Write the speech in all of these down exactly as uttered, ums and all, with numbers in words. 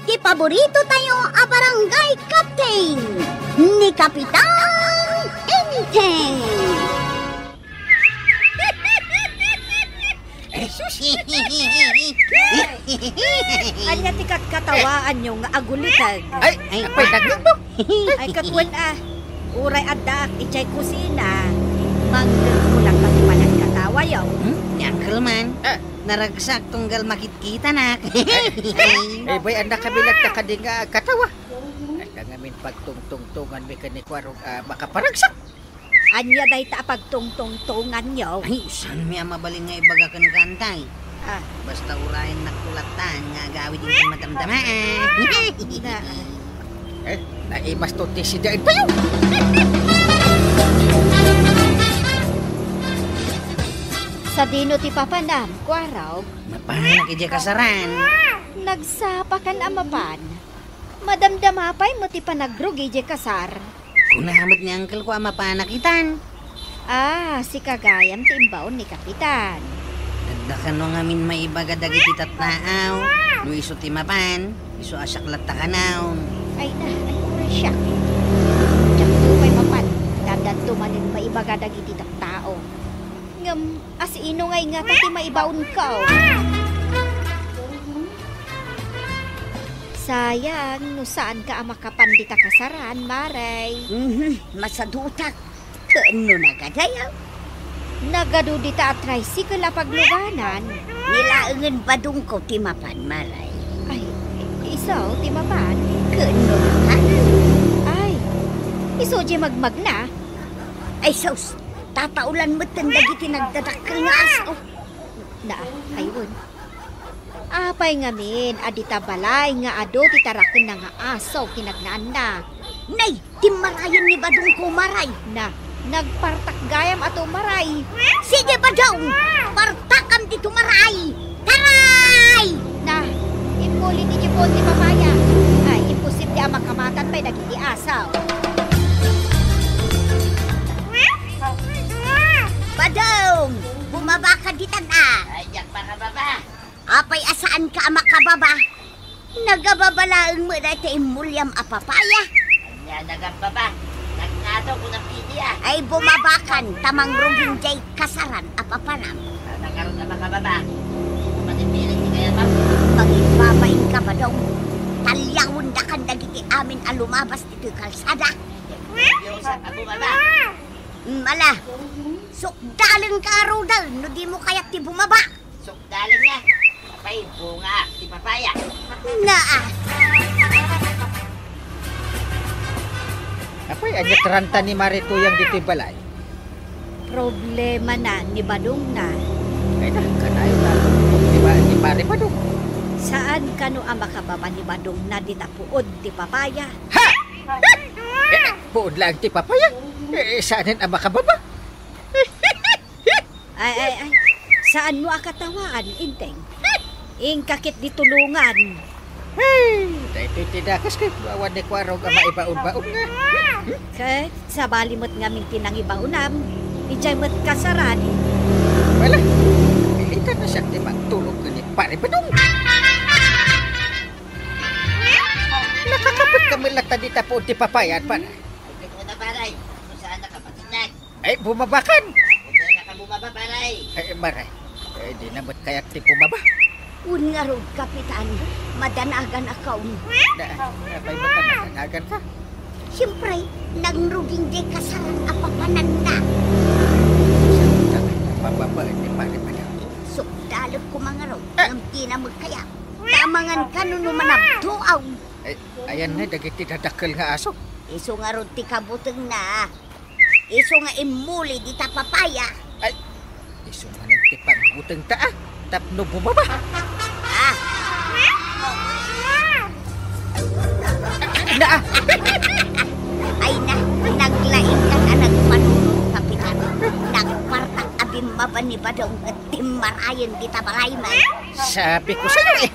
Ti paborito tayo a barangay captain, ni Kapitan Enteng. Ania ti katkatawaanyo nga aguliteg? Ay, ay, apay, dagdag mo. Ay, ket wen a. Uray addaak idiay kusina, mangngegko latta ti panagkatawayo. Hmm? Ni Uncle man, ah, naragsak tunggal makitkitanak. Ay, ay, bay, annak kabilat ta kadi nga agkatawa. Ay, ta ngamin pagtungtungtongan mi ken ni Kuarog a makaparagsak. Ania dayta a pagtungtungtonganyo? Ay, saanmi a mabalin nga ibaga kenka, Antay. Ah. Basta urayennak latta nga agawid inton madamdama, ah. Na. Eh, naimas to ti sidaentayo. Sadino ti papanam, Kuarog? Mapanak idiay kasaran. Nagsapakan a mapan. Madamdama pay met ti panagrugi idiay kasar. Kuna met ni uncle ko a mapanak itan. Ah, sika gayam ti imbaon ni Kapitan. Adda kano ngamin maibaga dagiti tattaaw. No isu ti mapan, isu a siak latta kano. Ay na, ay, uray siak. Diak pay mapan. Adda manen maibaga dagiti tattao. Ngem, asino ngay ngata ti maibaonko? Sayang, no saanka a makapan dita kasaran, Maray. Mhm, masadutak. Ken no nagadayaw? Nagadu dita a tricycle a pagluganan. Ni laengen badongko ti mapan, Maray. Ay, isu ti mapan. Ken no nakanan? Ay, isu diay magmagna. Ay, sus! Tataulan metten dagiti nagdadakkel nga aso. Na, ay, wen. Apay ngamin a dita balay nga adu ti tarakenna nga aso kinagnaanna? Nay, timmarayen ni badongko, Maray. Na, nagpartak gayam a tumaray. Sige, badong! Partakam ti tumaray! Taray! Na, immuli ti jibon ti papaya. Ay, imposible a makamatan pay dagiti aso. Badong! Bumabaka ditan a! Ay, diak makababa. Apay a saanka a makababa? Nagababa laeng met dayta immuliam a papaya. Ania nagababa? Nagngataw ko na pidi a. Ay, bumabakan, ta mangrugin diay kasaran a papanam. Nakaron a makababa. Manipilit ti kayatang. Mangibaba inka, badong. Talyawendakan dagiti amin a lumabas ditoy kalsada. Dios a bumaba. Mala, sukdalenka a rudal no dimo kayat ti bumaba. Sukdalen nga. Apay, bunga ti papaya. Naa. Apay, ania ti ranta ni Mare Tuyang ditoy balay? Problemana ni badongna. Ay na, kanayon na ni Ba-, ni Mare Badong. Saan kano a makababa ni badongna dita puod ti papaya? Ha? Eh, puod laeng ti papaya? Eh, saanen a makababa? Ay, ay, ay. Saanmo a katawaan, Enteng? Inka ketdi tulongan. Hey, daytoy ti dakes ket awan ni Kuarog a maibaon-baon nga. Ket sabali met ngamin ti nangibaonam, idiay met kasaran. Wala, pilitan na siak ti magtulog ken ni Pare Badong. Nakakapit ka met latta dita puod ti papaya, pare. Ket una, pare, kung saan nakapatindeg. Ay, bumabakan! Ito na ka bumaba, pare. Ay, Mare. Ay, di na met kayat ti bumaba. Wen ngarud, Kapitan, madanagan a kaon. Da, apay met a madanagan ka? Siyempre, nangrugin diay kasaran a papananna. Saan ka nga pababa ni Pare Badong? Sukdalek koma ngarud, ngem di na met kayat. Tamangan kano no manabtuaw. Ay, ayan na, dagiti dadakkel nga aso. Isu ngarud ti kabutengna. Isu nga immuli dita papaya. Ay, isu manen ti pagbutengta, a, tapno bumaba. Ah. Na, a. Ay na, naglaingkan a nagpanunot, Kapitan. Nagpartak a bimmaba ni Badong ket timmarayen dita balay man. Sabi ko sayo, eh.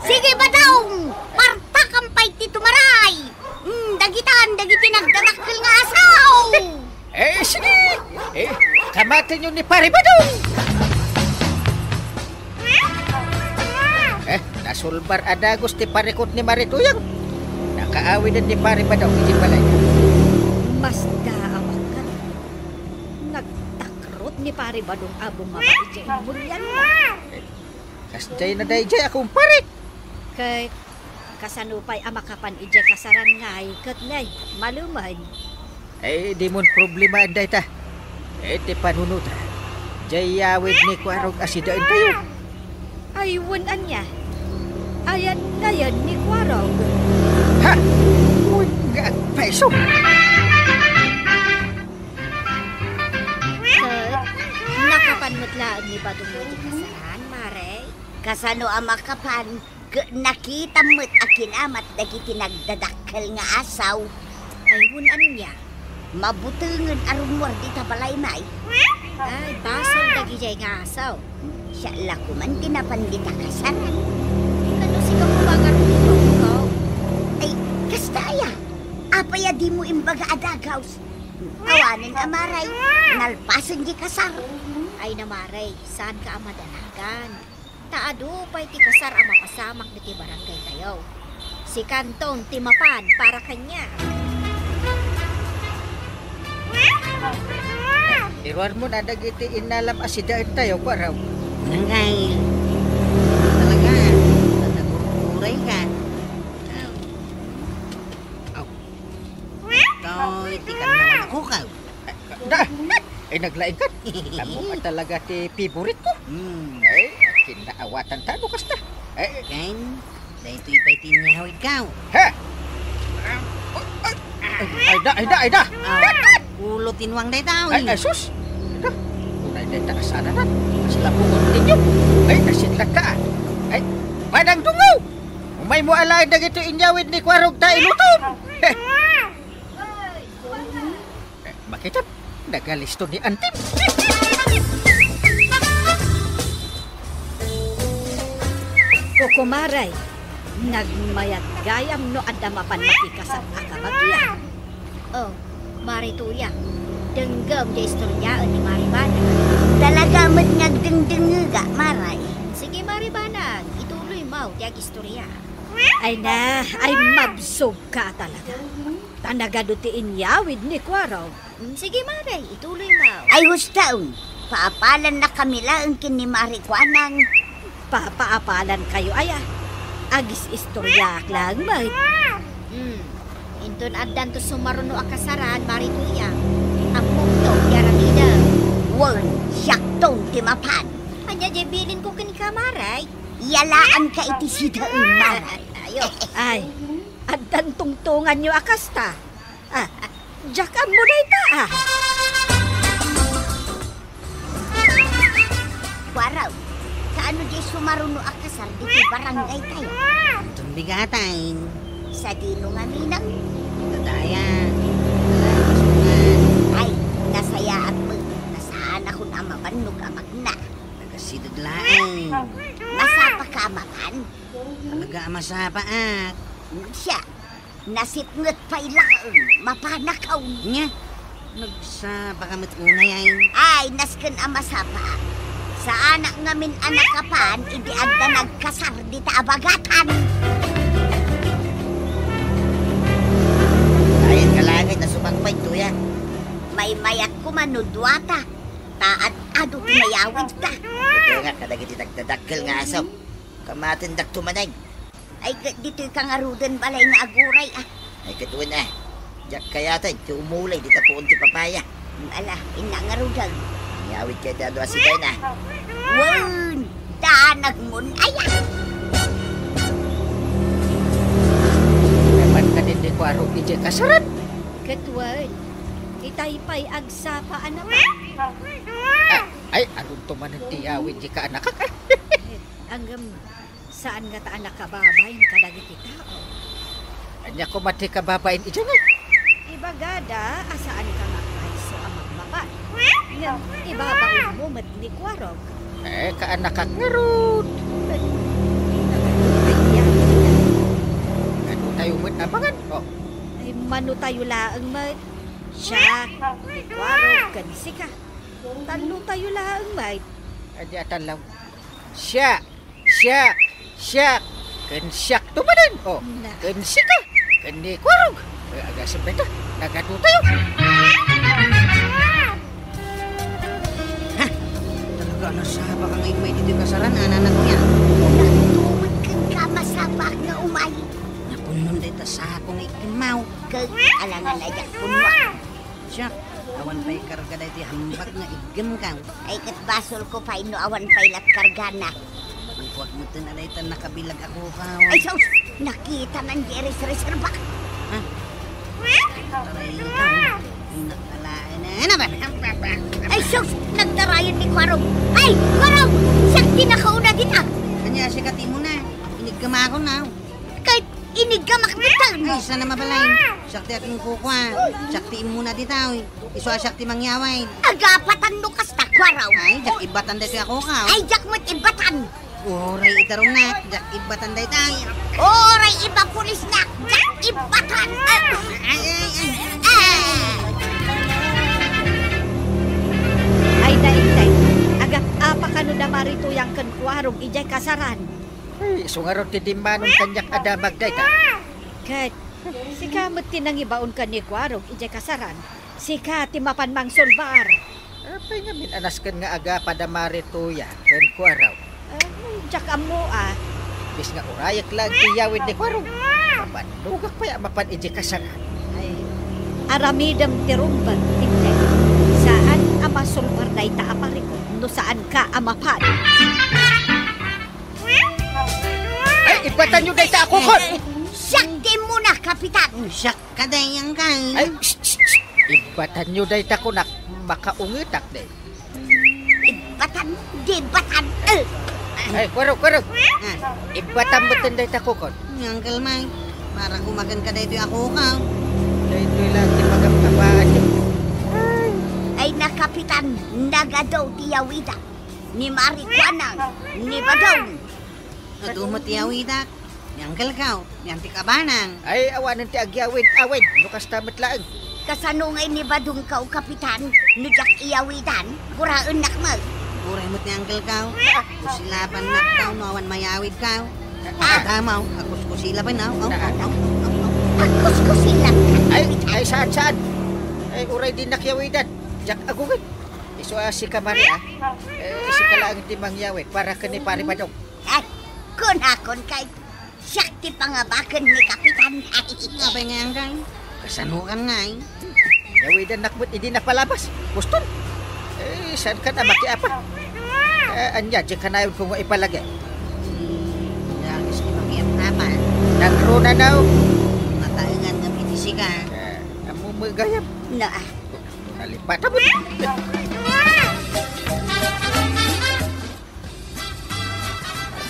Sige, Badong! Partakam pay ti tumaray! Mm, dagitan, dagiti nagdadakkel nga asaw! Eh, sige! Eh, kamatenyo ni Pare Badong! Eh, na, Sulbar a dagus ti parikut ni Marituyang. Nakaawiden ni Pari Badong iti balay. Masda a bakkat. Nagtakrot ni Pari Badong a bumaba idiay mulyanna. Kasdiay na daydiay a kumpare. Ket kasano pay a makapan idiay kasaran ngay ket nay malumen? Ay, dimon problema dayta. Iti panunota, diay yawid ni Kuarog a sidaentayo. Ay, wen ania? Ayan ngayen ni Kuarog? Ha? Wen nga agpaiso. Ket nakapan met laeng ni Badong iti kasaran, Mare? Kasano a makapan? Ket nakitam met a kinamat dagiti nagdadakkel nga asaw. Ay, wen ania? Mabutengen a rummuar dita balay, may. Ay, basol dagidiay nga asaw. Siya la koman ti napan dita kasaran. Kano sika koma nga rummuar? Ay, kasta aya. Apay a dimo imbaga a dagaws? Awanen a, Maray, nalpasen di kasar. Ay na, Maray, saanka a madanagan. Ta adu pay ti kasar a mapasamak ditoy barangaytayo. Sikanton ti mapan para kaniak. Iruarmon a dagiti innalam a sidaentayo, Kuarog. Nangkay, talaga, nagurguray ka. Aw. Aw. Ikaw, iti ka naman ako, ka. Da! Ay, naglaing ka. Ammom a talaga ti favorite ko. Hmm. Ay, kinnaawatan ta no kasta. Ay, Ken, daytoy pay ti inyawid ka. Ha? Ay, ay, da, ay, da, ay, da. Aw, ulo ti nuang dayta, Ay, uy. Ay, sus. Da. Unay dayta asana na. Sila po continue. Ay, nasidlak ka, ah. Ay, Manang Dungaw! Umaymo alaen dagitoy inyawid ni Kuarog ta ilutom. Heh. Eh, makita, nagalisto ni Antim. Kukumaray, nagmayat gayam no adda mapan makikasar a kabagian. Oh, Mari Tuya, denggem ti istoryaen ni Mari Banag. Talaga met nga agdengdengngega, Maray. Sige, Mari Banag, ituloymo ti agistorya. Ay na, ay mabsog ka talaga. Ta nagadu ti inyawid ni Kuarog. Mm, sige, Mare, ituloy mo. Ay, hustaon. Paapalannakami laeng ken ni Mari Kuanang. Papaapalan kayo, aya? Agis-istoryaak laeng met. Mm. Inton addanto sumaruno a kasaran, Mari Tuya. Ammokto ti aramidem. Wen, siakton ti mapan. Ania diay bilinko kenka, Mare? Yalaanka iti sidaem, Mare. Ayo. Ay, addan tungtonganyo a kasta. Ah, diak ammo dayta, ah. Kuarog, kaano diay sumaruno a kasar ditoy barangaytayo? Inton bigatan. Sadino ngamin? Dadaya. Ala, masungan. Ay, nasayaat met. Nasaanakon a mabannog a magna. Nagasideg laeng. Masapaka a mapan? Talaga a masapaak. Siya, nasipnget pay laeng, mapanakon. Nya, nagsapaka met unay ay. Ay, nasken a masapaak. Saanak ngamin a nakapan, idi adda nagkasar dita a bagatan. Ayan ka langit, nasumagpay, tuya. Maymayat ko man no duata. Ta ad-adu ti mayawidta. Ito nga, kadagiti nagdadakkel nga asaw. Kamatendakto manen. Ay, ket ditoyka ngaruden balay nga aguray, ah. Ay, ket wen, ah. Diak kayatay ti umulay dita puon ti papaya. Ala, inna ngaruden. Inyawid kay ti adu a sidaen, ah. Wen, danagmon, aya. Napan ka din di Kuarog idiay kasaran. Ket wen, itay pay agsapa a napan. Ah, ay, anonto manen ti yawid di kaanakak, ah. Ngem, saan ngata a nakababain kadagiti tao. Ania koma ti kababain idiay ngay? Ibagada a saan ka nga payso a magmapan. Ngem ibabainmo met ni Kuarog. Eh, kaanakak ngarud. Nagkatubig yan. Kano tayo met abangan? Oh. Ay, mano tayo laeng met? Siya, ni Kuarog, ken sika. Tallo tayo laeng met. Adi a tallo. Siya! Siak! Siak! Ken siak to manen, o. Na. Ken sika, ken ni Kuarog. E, agasem dayta, nagadu tayo. Ha? Talaga, nasabak nga immay ditoy kasaran, ananakon. Una, tuwid kenka, masabak nga umay. Napunnon dayta sako nga ikemmaw. Ket alangan a diak punnoan. Siak, awan pay karga daytoy hambag nga iggem kan. Ay, ket basolko pay no awan pay lat kargana. Kukuak metten a dayta nakabilag a kukaw. Ay, sus! Nakita man di res-, reserba. Ha? Taray ka. Nakalain na. Ano ba? Ay, sus! Nagtarayan ni Kuarog. Ay, Kuarog! Siak ti nakauna dita. Ania, sika ti umuna. Iniggemakon, a. Kay iniggemak metten. Ay, saan a mabalin? Siak ti agkukua. Siak ti immuna dita, oy. Isu a siak ti mangyawid. Agapatan no kasta, Kuarog. Ay, diak ibbatan daytoy a kukaw. Ay, diak met ibbatan. Uray ita, Runa, diak ibbatan dayta. Uray ibapulisnak, diak ibbatan. Ay, ay, ay. Ah! Ay, daydiay. Agap-apa kano da Mari Tuyang ken Kuarog idiay kasaran? Ay, isu ngarud ti dimmanon kaniak a damag dayta. Ket sika met ti nangibaon ken ni Kuarog idiay kasaran. Sika ti mapan mangsulbar. Apay ngamin a nasken nga agapa da Mari Tuyang ken Kuarog? Ay, diak ammo, a. Imbes nga urayek laeng ti yawid ni Kuarog, mabannogak pay a mapan idiay kasaran. Ay, aramidem ti rumbeng, Inday. Saan a masulbar dayta a parikut no saanka a mapan. Ay, ibbatanyo dayta a kukot! Siak ti immuna, Kapitan! Siak kadi, Angkal. Ay, shh, shh, shh. Ibbatanyo dayta kunak, makaungetak, day. Ibbatan, di ibbatan, eh. Ay, Kuarog, Kuarog. Ah. Ibbatam metten dayta kukot. Angkal May, para kumaken ka daytoy a kukaw. Daytoy laeng ti pagaptapaanyo. Ay, na, Kapitan, nagadu ti yawidak. Ni Mari Kuanang, ni Badong. Adu met ti yawidak. Ni Angkelkaw, ni Anti Kabanang. Ay, awanen ti agyawid-awid, no kasta met laeng. Kasano ngay ni Badongkaw, Kapitan? No diak iyawidan, kuraennak met. Uray met ni Angkelkaw. Kusilabannak kaw no awan mayawidkaw. Ah. Adamaw, agkuskusilabanaw. Aw, aw, aw, aw, aw. Agkuskusilabnak, Kapitan. Ay, ay, saan, saan? Ay, uray dinak yawidan. Diak agungit. Isu a sika, Mari, a. Eh, sika laeng ti mangyawid para ken ni Pari Badong. Ay, kunakon kay siak ti pangabaken ni Kapitan. Apay ngay, Angkal? Kasanokan ngay? Yawidannak met idi napalabas. Boston. Eh, saankan a makiapa? Eh, ania, diay kanayonko nga ipalagi? Ti dagis ti makiapapa. Nangruna, no? Nataengan nga iti sika. Eh, ammo met gayam. Na. Nalipatan met.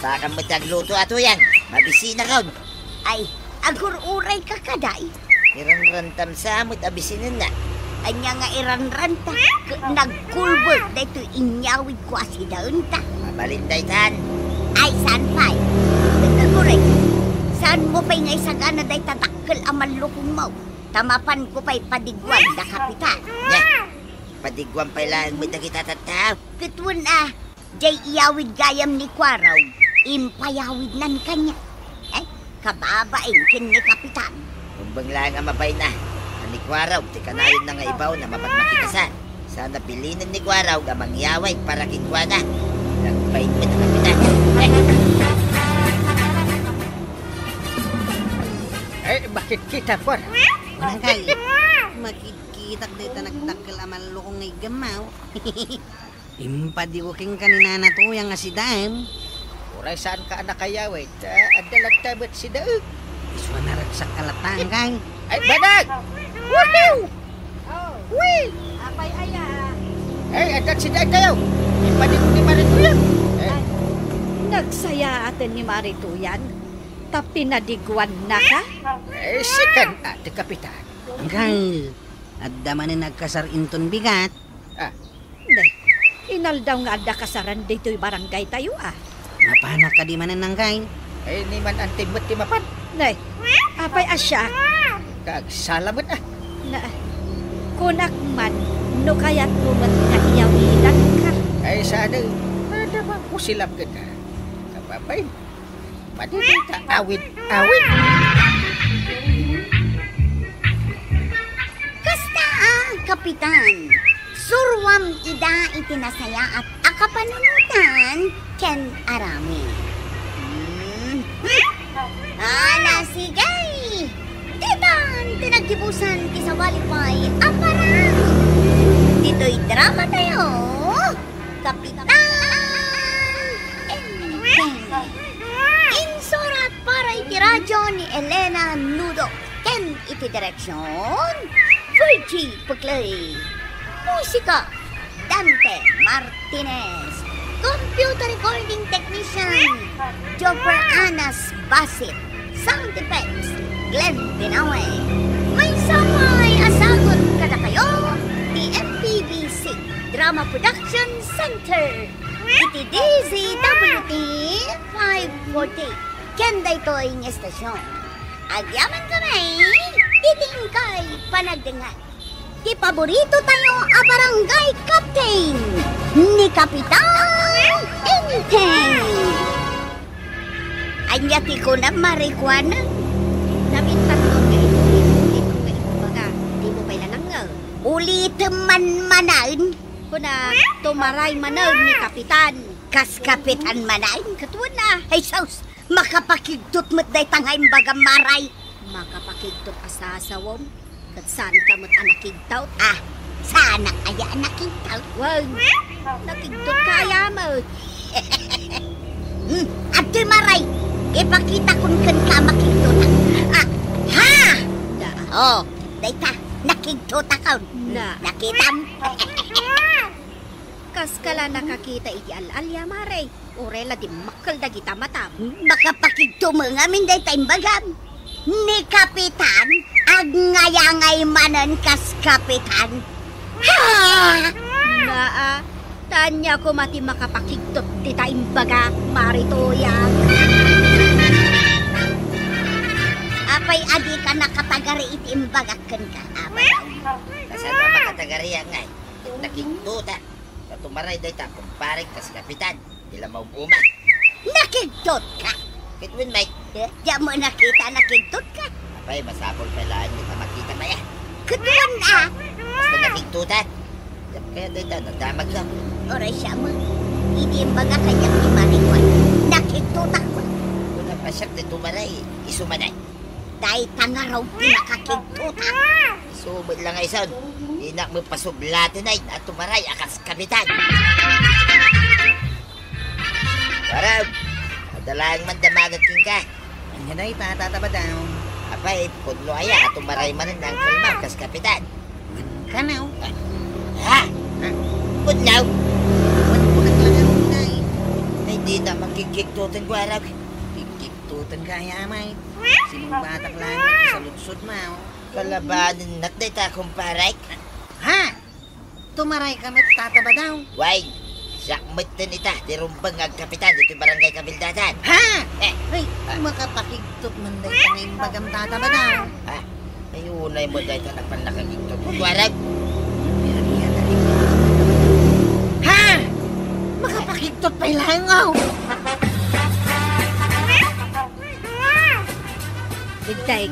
Saka met agluto a Tuyang, mabisinakon. Ay, agur-urayka kadi. Iranrantam sa met a bisinenna. Ania nga iranranta? Ket nagkulbek daytoy inyawidko a sidaenta. Mabalin daytan. Ay, saan pay? Ket aguray, saanmo pay nga isagana dayta dakkel a mallukongmo? Ta mapanko pay padiguan da Kapitan. Nia, padiguan pay laeng met dagita tattao. Ket wen a, diay iyawid gayam ni Kuarog, impayawidnan kaniak. Eh, kababain ken ni Kapitan. Rumbeng laeng a mabain a, a ni Kuarog ti kanayonna nga ibaon a mapan makikasar. Saan a bilinen ni Kuarog a mangyawid para kenkuana. Nagbain met a Kapitan. Eh. Eh, makitkitak, Kuarog. Angkal, makitkitak dayta nagdakkel a mallukong nga iggemmaw. Impadigo kenka ni Nana Tuyang a sidaem. Uray saanka a nakayawid, ta adda latta met sidaek. Isu a naragsak ka latta, Angkal. Ay, banag! Woohoo! Oh. Wee! Apay aya? Ay, adda sidaek tayo. Impadigo ni Mari Tuyang. Eh. Ay, nagsayaaten ni Mari Tuyang, ta pinadiguannaka? Eh, sikan, Ate Kapitan. Angkal, adda manen nagkasar inton bigat. Ah. Ne, inaldaw nga adda kasaran ditoy barangay tayo, a. Mapanak kadi manen, Angkal? Eh, ni man anting met ti mapan. Ne, apay a siak? Kagsala met, a. Na, kunak man, no kayatmo met nga iyawidanka. Ay, saan, eh. Adda man kusilam ket, a. Kababain. Pwede ta awid-awid. Kasta a, Kapitan, suruam ida iti nasayaat a kapanunotan ken aramid. Hmm. Ala, sige! Ditan ti naggibusan ti sabali pay a parang ditoy drama tayo, Kapitan Enteng. Insurat para iti radyo ni Elena Nudo ken iti direksyon, Virgie Puclay. Musika, Dante Martinez. Computer recording technician, Joffer Anas Basit. Sound effects, Glenn Binawe. Maysa pay a sagut kadakayo ti M P B C Drama Production Center iti D Z W T five forty ken daytoy nga estasyon. Agyaman kami iti inkay panagdengngeg. Ti paborito tayo a barangay captain, ni Kapitan Enteng. Ania ti kunam, Mare Juana? Namintan nga iti, iti pagbaga, dimo pay la nangngeg. Ulitem man manen. Kuna, tumaray manen ni Kapitan. Kas Kapitan manen? Ket wen a. Ay, sus! Makapakigtot met dayta nga imbagam, Mare. Makapakigtot a sasawem, ket saanka met a nakigtot. Ah, saanak aya a nakigtot? Wen, nakigtotka aya met. Hmm, adtoy, Mare. Ipakitakon kenka a makigtotak. Ah, ha? Da. Oh, dayta, nakigtotakon. Na. Nakitam? Kaska la nakakita iti al-alia, Mare. Uray la dimmakkel dagita matam. Makapakigto met ngamin dayta imbagam. Ni Kapitan, agnayangay manen kas Kapitan. Ha! Naa, ta ania koma ti makapakigtot dita imbaga, Mare Tuyang. Apay a dika nakatagari iti imbagak kenka, Apo? Kasano a makatagariak ngay? Nakigtotak. Ta tumaray dayta, kumparek kas Kapitan. Ti la maum-uma. Nakigtotka? Ket wen met. Eh, diak met nakita a nakigtotka. Apay, masapul pay laeng met a makita met aya. Ket wen a. Basta nakigtotak. Diak kaya dayta, nadamagka. Uray siak met. Idi imbaga kaniak ni Mare Juana, nakigtotak met. Kuna, pasiak ti tumaray, isu manen. Dayta ngarud ti nakakigtotak. Isu met la nga isun. Dinak met pasublaten a tumaray a kas Kapitan. Warag, adda laeng man damagak kenka. Ania dayta, Tata Badong? Apay, pudno aya a tumaray manen ni Uncle Mac kas Kapitan. Wen kano? Ah, ha? Ha? Pudno? Wen, kunak la nga, Nay. Ay, dita makigkigtoten, Warag. Kigkigtoten ka aya, May. Sinungbatak laeng iti saludsodmo. Kalabanen met dayta, kumparek. Ha? Tumaray ka met, Tata Badong? Way, siak metten ita ti rumbeng nga agkapitan ditoy barangay Kabildatan. Ha? Eh. Ay, makapakigtot man dayta nga imbagam, Tata Badong. Ha? Ay, unay met dayta a pannakakigtot. Warag. Ha? Makapakigtot pay laeng, aw. Igtay,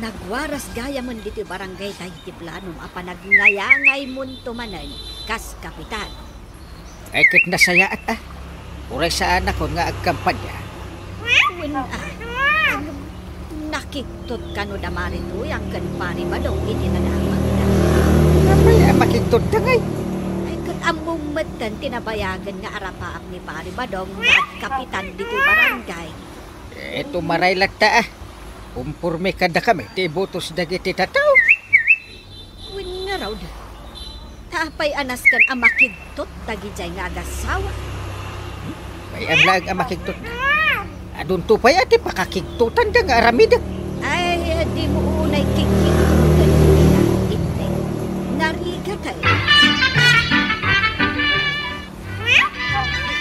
nagwaras gayamen ditoy barangay daydi planom a panagngayangaymon to manen kas kapitan. Ay, ket nasayaat a. Uray saanakon nga agkampanya. Wen a, nakigtot kano da Mari Tuyang ken Pari Badong iti nadamagda. Apay a makigtotda ngay? Ay, ket ammom metten ti nabayagen nga arapaap ni Pari Badong nga agkapitan ditoy barangay. Eh, tumaray latta a. Umporme kadakami ti ibotos dagiti tattao. Wen ngarud, ta apay a nasken a makigtot dagidiay nga agassawa? Bay-am laeng a makigtotda. Adunto pay a ti pakakigtotanda nga aramidek. Ay, dimo unay kigkigtoten iti, Inday. Narigat a.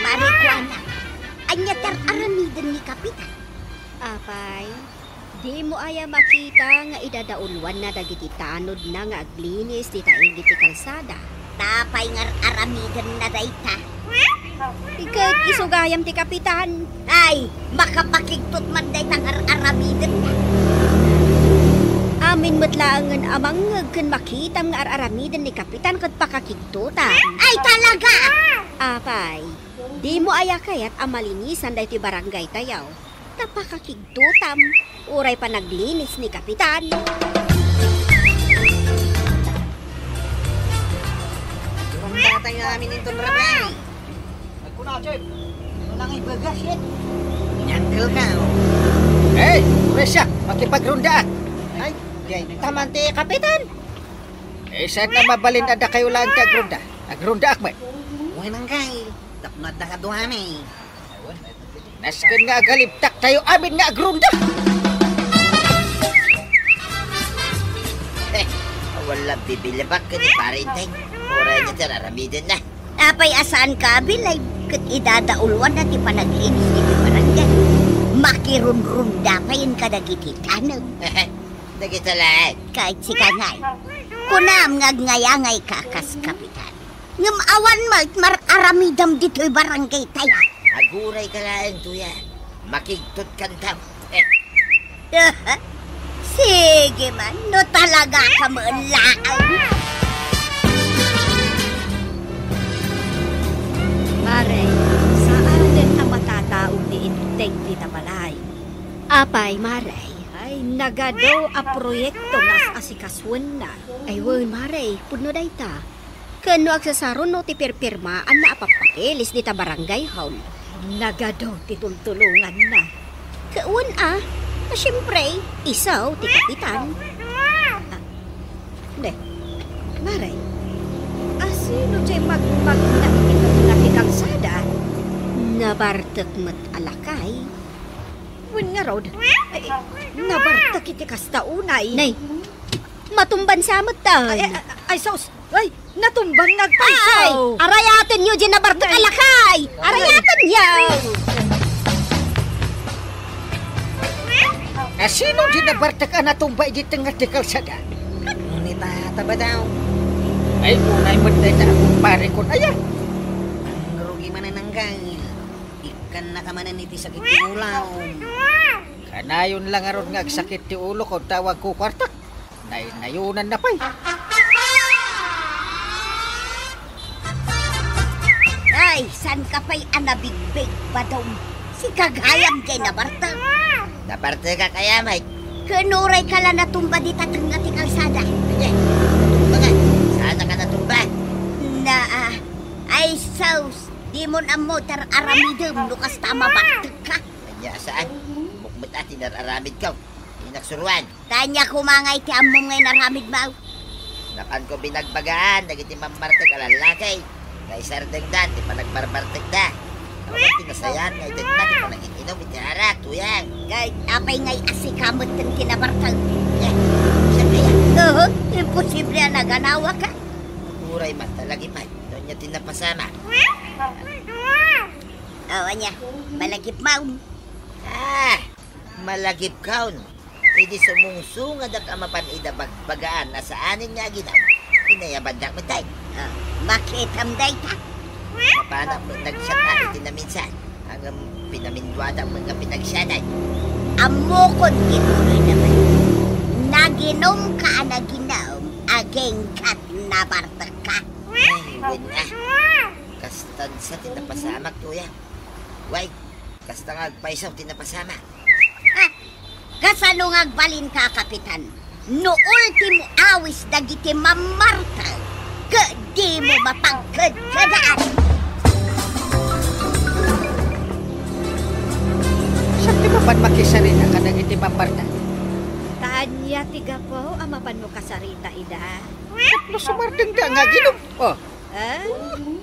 Mari Juana, ania ti ar-aramiden ni Kapitan? Apay, dimo aya makita nga idadauluanna dagiti tanodna nga aglinis dita idi ti kalsada? Ta apay nga ar-aramidenna dayta? Ket isu gayam ti kapitan. Ay, makapakigtot man dayta nga ar-aramiden. Amin met laengen a mangngeg ken makitam nga ar-aramiden ni kapitan ket pakakigtotam. Ay, talaga! Apay, dimo aya kayat a malinisan daytoy barangay tayo? Ta pakakigtotam, uray panaglinis ni kapitan. Durang datay nga amin inton rabii. Agkuna, Chef. Ano lang ibagas, shit? Nyangkel ka, oh. Hey, Resya, makipagrondaak. Ay, di ay taman ti kapitan. Eh, saan na mabalin a dakayo laeng ti agronda? Agrondaak met. Uy, nang kay, tapno adda kaduami. Nasken nga agalibtak tayo amin nga agronda. Eh, wala bibilibak ken ni Pare Inteng. Uray niya ti ar-aramiden na. Apay a saan ka abilay ket idadauluan na ti panaglinis iti barangay. Makirunrunda payen kadagiti tanem. Dagita laeng. Kahit sika ngay. Kunam nga agngayangay ka kas kapitan. Ngem awan met mar-aramidam ditoy barangay tayo. Aguray ka laeng, Tuya. Makigtot kantam. Eh. Sige man, no talaga ka met laeng. Mare, saanen a matataog ti integ dita balay. Apay, Mare? Ay, nagadu a proyekto nga as-asikasuenna. Ay, wen, Mare, pudno dayta. Ken no agsasaruno ti pirpirmaanna a pappapeles dita barangay hall. Nagadu ti tultulonganna. Ket wen a, ta siempre, isu ti kapitan. Ah, ne, Mare, asino diay magmagna iti tungga ti kalsada? Nabartek met a lakay. Wen ngarud, eh, nabartek iti kasta unay. Nay, matumban sa met ta. Ay, ay, ay, sus! Ay, natumban nga agpayso! Ay, arayatenyo diay nabartek a lakay! Arayatenyo! Asino diay nabartek a natumba iti tungga ti kalsada? Ngunit, ah, taba daw. Ay, unay met dayta a kumpare kon aya. Mangrugi manen, Anggang. Ikkannaka manen iti sakit ti ulom. Kanayon la ngarud nga agsakit ti ulok, tawag ko kuartak. Naynayonanna pay. Ay, saan ka pay a nabigbig, Badong? Sika gayam diay nabartek. Nabartekak aya met? Ken uray ka la natumba dita tungga ti kalsada. Ania, natumba ka? Saan ka natumba? Na, ah, ay, sus, dimon ammo ti ar-aramidem no kasta a mabartek ka. Ania, saan? Mukmet a ti nar-aramid ko. Inaksuruan. Tanya koma nga iti ammom nga inaramid mo. Napanko binagbagaan dagiti mammartek a lallaki nga isardengda ti panagbarbartekda. Awan ti nasayaat nga itedna ti panagin-inum iti arak, Tuyang. Ket apay ngay a sika metten ti nabartek? Eh, siak aya? Oo, imposible a naganawaka. Uray man ta lagipay, no ania ti napasamak. O, ania, malagipmo? Ah, malagipkon. Idi sumungsungadak a mapan ida bagbagaan a saanen nga aginum, inayabandak met tay. Ah, makitam dayta. Mapanak met nagsiak iti naminsan, ngem pinaminduadak met nga pinagsiadan. Ammokon ti tuloy naman. Naginumka a naginum, agingga ti nabartekka. Ay, wen a. Kastan sa ti napasamak, Tuya. Way, kasta nga agpayso ti napasamak. Ha? Kasano nga agbalinka, Kapitan? No ultimo awis dagiti mammartek, ket dimo mapagkedkedaan. Siak ti mapan makisarita kadagiti mammartek. Ta ania ti gapu a mapanmo kasarita ida? Tapno sumardengda nga aginum. O. Eh?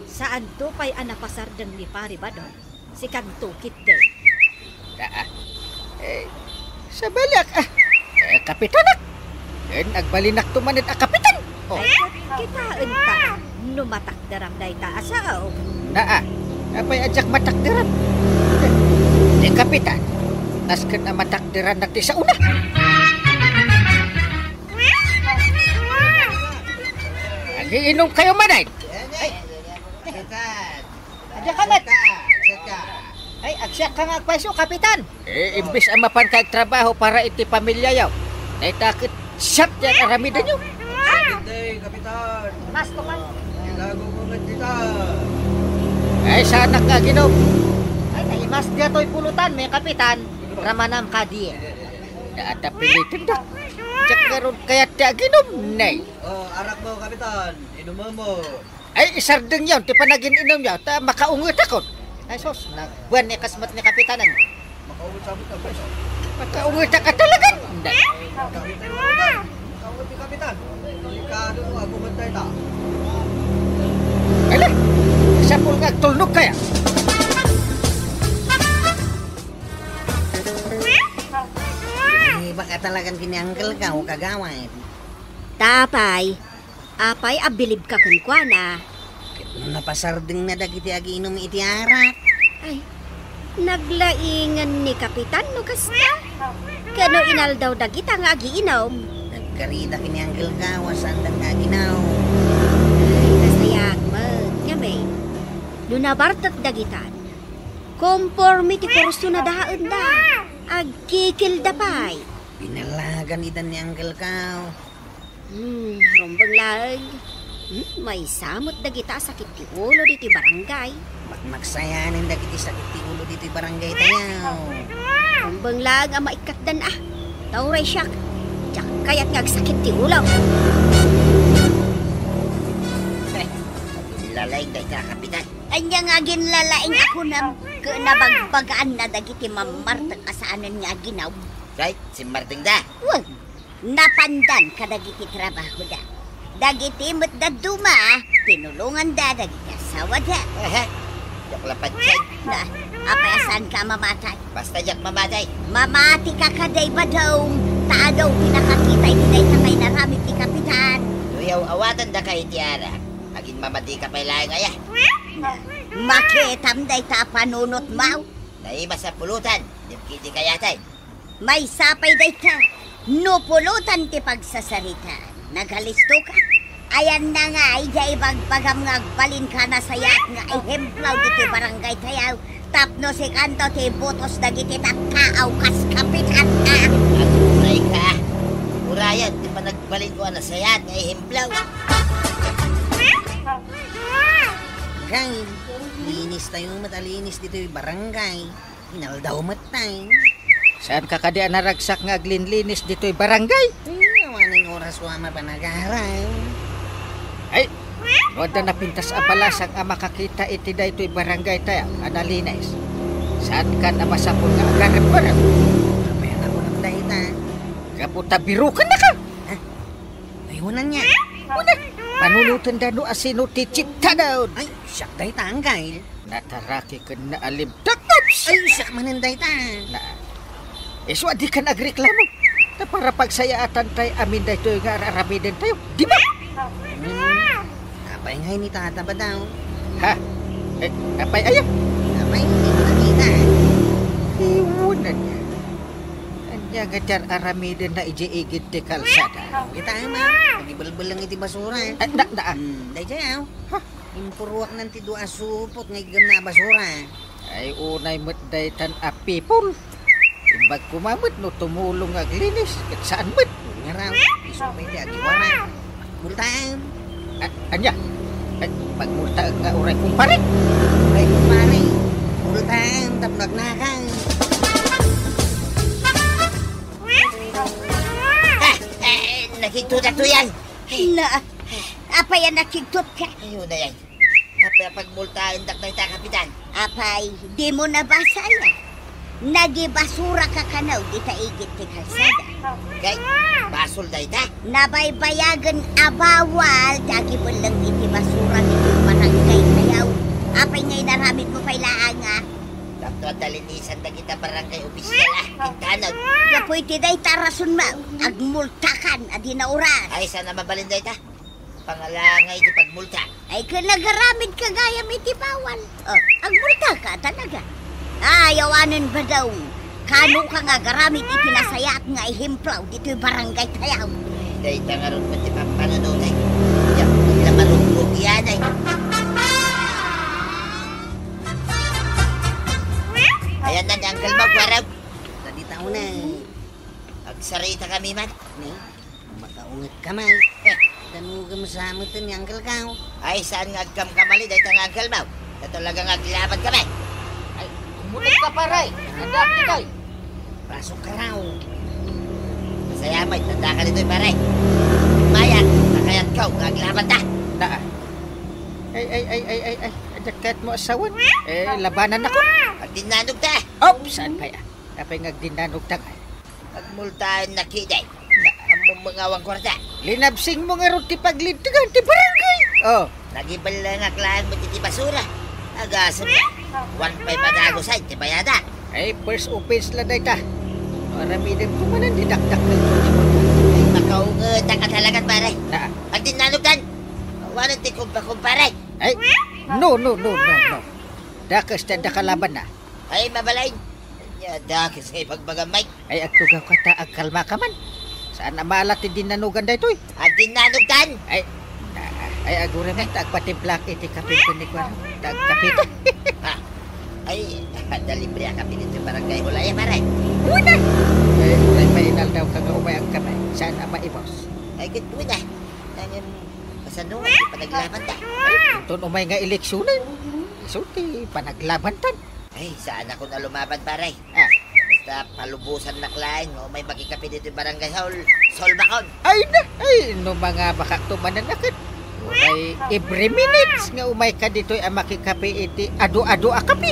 Saanto pay a napasardeng ni Pari Badong? Sikanto ketdi. Aa. Eh, sabaliak, ah. Eh, kapitanak. Ken agbalinakto manen a kapitan. O. Ay, kitaenta. No matakderam dayta a sao. Naa. Apay a diak matakderan? Eh, ti kapitan. Nasken a matakderanna ti saona. Agiinumkayo manen. Ay. Kapitan. Diak met. Ay, agsiak ka nga agpayso, Kapitan. Eh, imbes a mapan ka agtrabaho para iti pamiliayo, dayta ket siak ti aramidenyo. Hindi, Kapitan. Mas tuman. Ilago ko nga dita. Ay, sanak nga aginom. Ay, naimas diay toy pulutan, may Kapitan. Ramanam kadi. Naata pilitan da. Diak ngarud kayat ti aginom, nay. Oh, arak mo, Kapitan. Inumo mo. Ay, isardengyo ti panagin-inomyo, ta makaungetakon. Ay, sus, nagbuan ni kasmet ni Kapitanan. Makaunget sa abot, abot. Makaungetak ka talaga. Kapitan, makaunget ni Kapitan. Delikado mo, aguman tayo ta. Ala, sapul nga agtulnog kaya. Ay, baka talagan kini uncle ka o kagawad. Tapay, apay a bilibka kenkuana? Ket no napasardengna dagiti agiinum iti arak. Ay, naglaingen ni Kapitan no kasta. Kano inaldaw dagita nga agiinum? Nagkarida ken ni Uncle Kao a saanda nga aginum. Ay, nasayaat met. Ngamin, no nabartek dagitan, konforme ti kurso na dahaenda. Agkikilda pay. Binalagan ida ni Uncle Kao. Hmm, rumbeng laeng. Hmm, maysa met dagita a sakit ti ulo ditoy barangay. Makmaksayanen dagiti sakit ti ulo ditoy barangay tayo. Rumbeng laeng a maikkatdan a. Ta uray siak, diak kayat nga agsakit ti ulo. Eh, lalaing dayta, Kapitan. Ania nga aginlalaing a kunam? Ket nabagbagaan na dagiti mammartek a saanen nga aginum. Right, simmardengda. Wen, napandan kadagiti trabahoda. Dagiti met dadduma, tinulonganda dagiti asawada. Ehe. Diak la padiay. Na, apay a saanka a mamatay? Basta diak mamatay. Mamati ka kadi, Badong, ta adu ti nakakita iti dayta nga inaramid ti Kapitan. No yaw-awatandaka iti arak, aginmamadika pay laeng aya. Na, makitam dayta a panunotmo. Naimas a pulutan, dimkidi kayatay. Maysa pay dayta, no pulutan ti pagsasarita, nagalistoka? Ayanna nga, idiay ibagbagam nga agbalinka a nasayaat nga ehemplo ditoy barangay tayo, tapno sikanto ti ibutos dagiti tattao kas Kapitan a. Aguray ka. Urayan ti panagbalinko a nasayaat nga ehemplo. Gayam, linis tayo met a linis ditoy barangay. Inaldaw met tayo. Saanka kadi a naragsak nga aglinlinis ditoy barangay? Eh, awanen oras ko a mapan agaram. Ay, no adda napintas a balasang a makakita iti daytoy barangay tayo a nalinis, saankan a masapul nga agarem-garem? Apay a nakunam dayta? Gapu ta birukennaka. Ha? Ay, unanna. Una, panunotenda no asino ti chiptadon. Ay, siak dayta, Angkay. Nataraki ken naalibtak. Oops! Ay, siak manen dayta. Na, isu a dikan agreklamo. Ta para pagsayaatan tay amin daytoy nga ar-aramiden tayo. Di ba? Hmm. Apay ngay ni Tata Badong? Ha? Eh, apay aya? Apay, di ko nakita. Iwanan niya. Ania nga diay ar-aramiden na idiay igid ti kalsada? Kita, ma. Nagibelbeleng iti basura, eh. Ah, na, na, ah. Hmm, daydiay, ah. Ha? Impuruaknan ti dua a supot nga iggamna a basura. Ay, unay met daytan a people. Imbag koma met no tumulong nga aglinis, ket saan met. Ngaraw, isu pay ti agiwara. Multaem. A-, ania? Ay, pagmultaek nga uray kumpare? Uray kumpare. Multaem tapno agnakang. Ah, eh, nakigtot a tuyan. Na, apay a nakigtot ka? Ayun na yan. Apay a pagmultaendak dayta, Kapitan? Apay, dimo nabasa ya? Nagibasura ka kano dita igid ti kalsada. Kay, basol dayta? Nabaybayagen a bawal ti agibelleng iti basura ditoy barangay tayo. Apay nga inaramidmo pay laeng a? Tapno adda linisan dagita barangay opisyal a, kintanag. Gapu iti dayta a rasonmo, agmultakan a di nauras. Ay, saan a mabalin dayta? Pangalangay ti pagmulta. Ay, ken nagaramid ka gayam iti bawal. Oh, agmulta ka talaga. Ay, awanen, Badong. Kano ka nga agaramid iti nasayaat nga ehemplo ditoy barangay tayo? Dayta ngarud met ti pampanunotay. Diak la marugrugianay. Nan ni Uncle Mau, kuarog. Dita una. Agsaritakami man. Ni, makaunget ka man. Eh. Danugam sa amin ni Uncle Mau. Ay, saan nga agkamkamali, dayta nga Uncle Mau? Talaga nga aglaban kami. Ay, kumulog ka, pare. Agak, ikay. Pasok ka raw. Masaya mo, tanda ka ditoy, pare. Mayat, nakayat ka, nga aglaban ta. Naa. Ay, ay, ay, ay, ay, ay. Ajakkat mo asawan. Eh, labanan ako. Agdinnanogta. Op, saan kaya? Apay nga agdinnanogta nga? Agmultaen na kiday. Ammom nga awan kwarta. Linabsing mo nga ron ti paglidtigan ti barangay. Oh. Nagibellengak laeng met iti basura. Agasem. One five a dagus ay ti bayadak. Ay, first offense la dayta. Aramidem ko manen di dakdakkel. Ay, makaungetak a talagan, pare. Na. Agdinnanogtan. Awanen ti kumpa, kumpare. Ay, no, no, no, no, no. Dakes ti adda kalabanna. Ay, mabalin. Ania dakes nga ibagbagam, Mike? Ay, agtugaw ka ta agkalma ka man. Saan a maala ti dinnanogan daytoy? Agdinnanogtan! Ay, ay, aguray man ta agpatimplak iti kape ken ni Kuan. Ta agkape ta. Ha? Ay, adda libre a kape ditoy barangay hall aya, pare? Una! Ay, uray pa inaldaw ka nga umay agkamay. Saan a maibos? Ay, ket una. Nangem, kasano, di panaglaban ta? Ay, inton umay nga eleksionen. Isu ti panaglaban tan. Ay, saan ako na lumaban, pare. Ah. Basta palubosannak laeng nga umay makikape ditoy barangay hall. Solbakon. Ay na, ay, no mangabakak to manen a ket. Uray every minutes nga umay ka ditoy a makikape iti adu-adu a kape.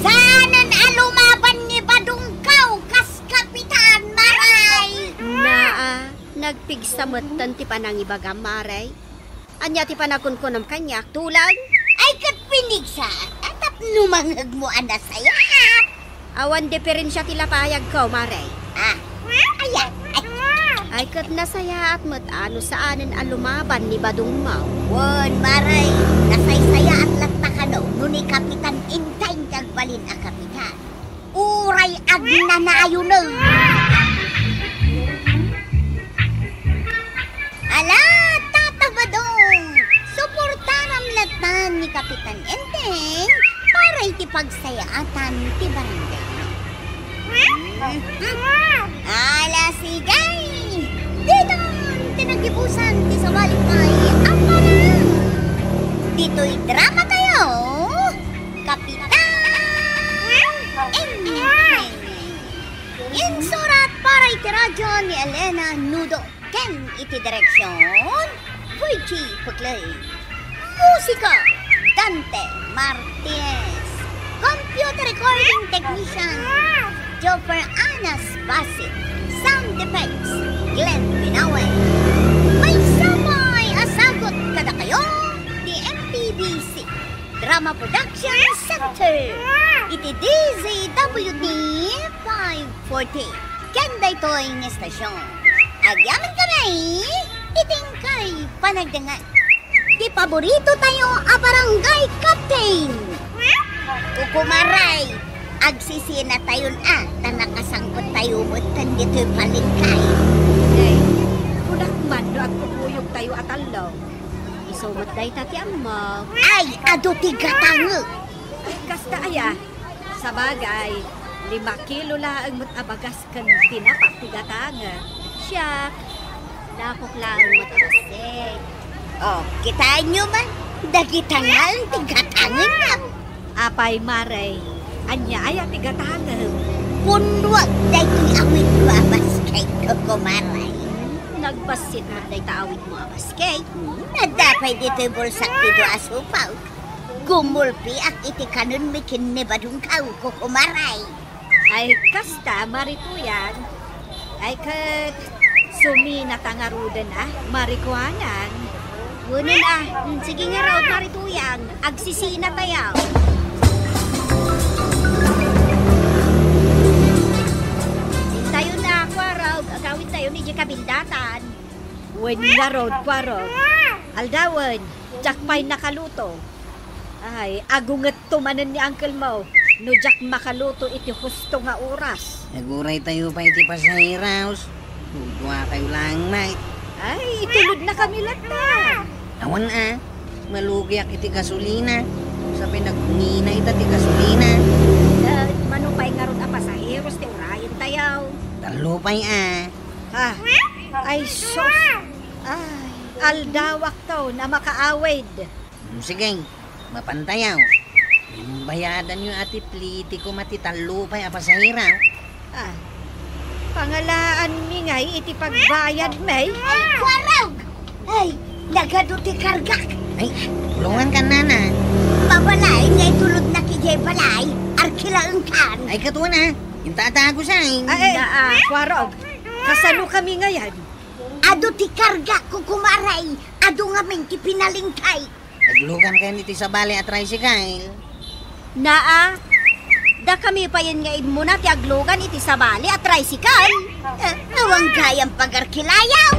Saanen a lumaban ni Badongkaw kas kapitan, Maray. Naa, nagpigsa metten ti panangibagam, Maray. Ania ti panagkunkunam kaniak, tulag? Ay, ket pinigsaat, a tapno mangngegmo a nasayaat. Awan diferensia ti lapayagko, Maray. Ah, aya? Ay. Ay, ket nasayaat met a no saanen a lumaban ni Badong Mau. Wen, Maray, nasaysayaat latta kano no ni Kapitan Enteng ti agbalin a kapitan. Uray agnanayon. Ala, Tata Badong, suportaram latta ni Kapitan Enteng para iti pagsayaatan ti barangay. Ala, sige! Diton ti nagibusan ti sabali pay a parang. Ditoy drama tayo, Kapitan Enteng. Insurat para iti radyo ni Elena Nudo ken iti direksion, Virgie Puclay. Musika, Dante Martinez. Computer recording technician, Joffer Anas Basit. Sound effects, Glenn Binawe. Maysa pay a sagut kadakayo ti M P B C Drama Production Center iti D Z W T five forty. Ken daytoy nga estasion, agyamankami iti inkay panagdengngeg. Ti paborito tayo a barangay captain. Kukumaray, agsisina tayon a, ta nakasangpet tayo met ken ditoy palengke. Nay, kunak man no agkukuyog tayo a tallo. Isu met dayta ti ammok. Ay, adu ti gatangek. Ay, kasta aya. Sabagay, lima kilo laeng met a bagas ken tinapa ti gatangek. Siak, napok laeng met a bassit. Oh, kitaenyo man, dagita ngarud ti gatangek. Apay, Maray, ania aya ti gatangek? Punduag daytoy awitko a basket, Kukumaray. Nagbassit met dayta awitmo a basket. Hmm, adda pay ditoy bulsak ti dua a supaw. Gumulpiak iti kanenmi ken ni Badongkaw, Kukumaray. Ay, kasta, Mari Tuyang. Ay, ket suminata ngaruden a, Mari Kuanang. Wenno a, mm, sige ngarud, Mari Tuyang, agsisina tayo. Intayon a, kuarog, agawid tayo idiay kabildatan. Wen ngarud, kuarog. Aldawen, diak pay nakaluto. Ay, agungetto manen ni Uncle Mo no diak makaluto iti husto nga oras. Aguray tayo pay iti pasahero. Dudua kayo lang, Mike. Ay, itulodnakami latta. Awan a, malugiak iti gasolina. Sa pinagnina ita ti gasolina. Eh, mano pay ngarud a pasaheros ti urayentayo? Tallo pay a. Ah, ay sus. Ay, aldawak to na makaawid. Hmm, sige, mapantayaw. Imbayadanyo a ti pliti koma ti tallo pay a pasahero. Ah, pangalaanmi ngay iti pagbayadmi? Ay, kuarog! Ay, nagadu ti kargak! Ay, tulongan ka, nana. Mabalain nga itulodnak idiay balay, arkilaenkan. Ay, katuan a, inta a dagus ay. Ay, ay, Naa. Kuarog, kasano kami ngayan? Adu ti kargak, kukumaray, adu ngamin ti pinalingkay. Aglugan kayon iti sabali a tricycle. Naa, dakami payen nga immuna ti aglugan iti sabali a tricycle. Eh, awan gayam pagarkilayaw.